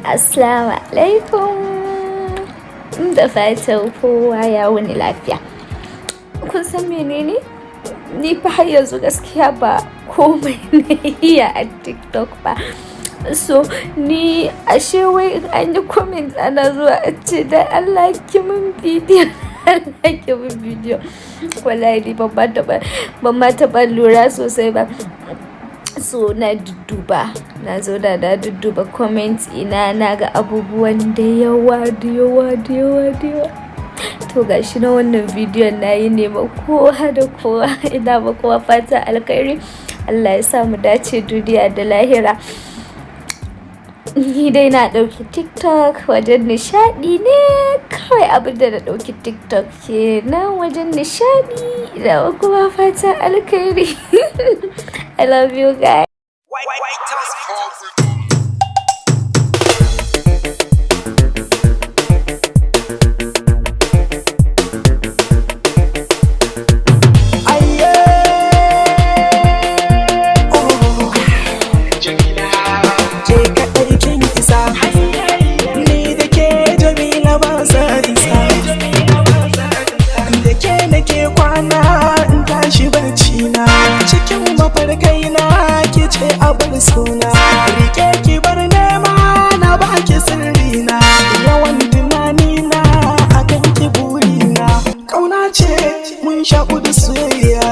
Assalamu alaikum. Da fatan kowa ya wuni lafiya. Kun san menene? Ni fa har yanzu gaskiya ba komai na iya a TikTok ba. So ni ashe wai in an yi comment ana zuwa a ce, "Dan Allah ki mun bidiyo, Allah ki mun bidiyo." Wallahi ni ban ma taɓa lura sosai ba. So na dudduba, na zauna na dudduba comment ina na ga abubuwan da yawa, da yawa, da yawa, da yawa. To gashi na wannan bidiyon na yi ne ma kowa da kowa, ina ma kowa fatan alkhairi. Allah ya sa mu dace duniya da lahira. Ni dai na ɗauki TikTok wajen nishaɗi ne kawai, abin da na ɗauki TikTok kenan, wajen nishaɗi. Ina ma kowa fatan alkhairi. I love you guys. White House. Aye, oh, Jamila. Ke kaɗai kin isa, ni da ke Jamila ba sa isa. Da ke nake kwana in tashi barci na, cikin mafarkai na ke ce abar suna. Rike ki bar nema na baki sirri na, yawan tunani na akan ki burina. Kauna ce mun shaƙu da soyayya,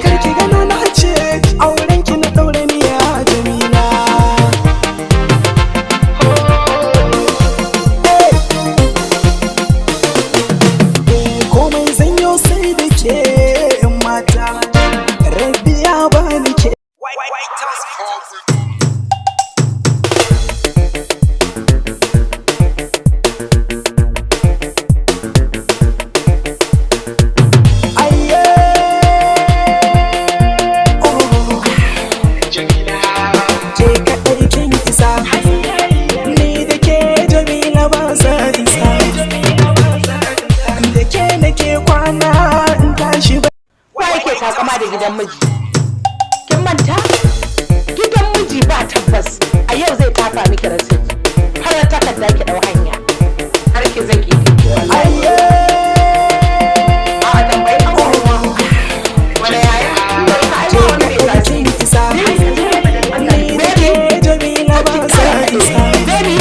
karki gana na ce auren ki na ɗaure niya, Jamila. Hey! Eh, komai zanyo sai da ke, yan mata, Rabbi ya bani ke. White House. Aye, oh, Jamila. Ke kaɗai kin isa, ni da ke Jamila ba sa isa. Da ke nake kwana in tashi Wa yake takama da gidan miji? Kin manta? Gidan miji ba tabbas. A yau zai tafa miki rasit. Har takarda ki dau hanya. Har ki zaki ki wallahi. Aye. A tambayi kan kowa. Wani yaya? Ai Ke ba wani mai kaɗai tasiri. kin isa, ni da ke Jamila ba sa isa. Baby,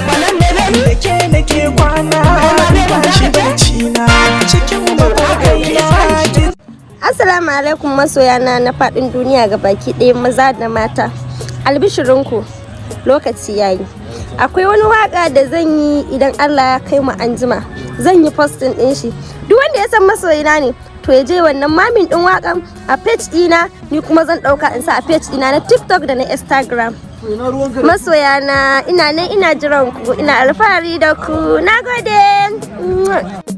wannan ne baby? Da ke nake kwana in tashi barci na, cikin mafarkai na ke. Assalamu alaikum masoyana na faɗin duniya ga baki ɗaya, maza da mata. Albishirinku, lokaci yayi. Akwai wani waka da zan yi idan Allah ya kai mu anjima. Zan yi posting ɗin shi. Duk wanda ya san masoyina ne, to ya je wannan mamin ɗin wakan a page ɗina, ni kuma zan ɗauka in sa a page ɗina na TikTok da na Instagram. Masoyana, ina nan ina jiran ku, ina alfahari da ku. Nagode.